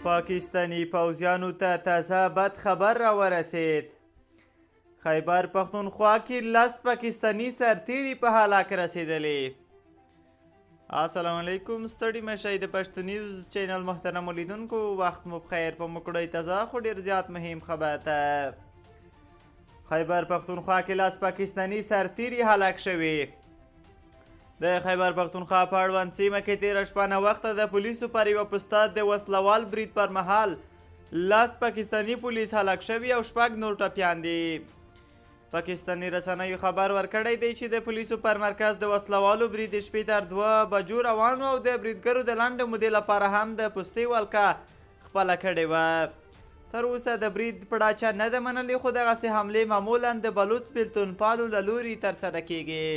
پاکستاني پوځیانو ته تازه بد خبر راورسید. خیبر پښتونخوا کې لس پاکستاني سرتیري په هلاک رسیدلي. السلام علیکم، ستړي مشئ د پښتو نیوز چینل محترمو لیدونکو، وخت مو بخیر. په مکړی تازه خو ډیر زیات مهم خبر ته، خیبر پښتونخوا کې لس پاکستاني سرتیري هلاک شوي. د خیبر پښتونخوا په اړوند سیمه کې تېره شپه ناوخته د پولیسو پر یوه پوسته د وسلوال برید پر مهال لس پاکستاني پولیس هلاک شوي او شپږ نور ټپیان دي. پاکستاني رسنیو خبر ورکړی دی چې د پولیسو پر مرکز د وسلوالو برید د شپې تر 2 بجو روان او د بریدګرو د لنډې مودې لپاره هم د پوستې ولکه خپله کړې وه. تر اوسه د برید پړه چا نه ده منلې، خو دغسې حملې معمولا د بلوڅ بېلتونپالو له لوري ترسره کیږي.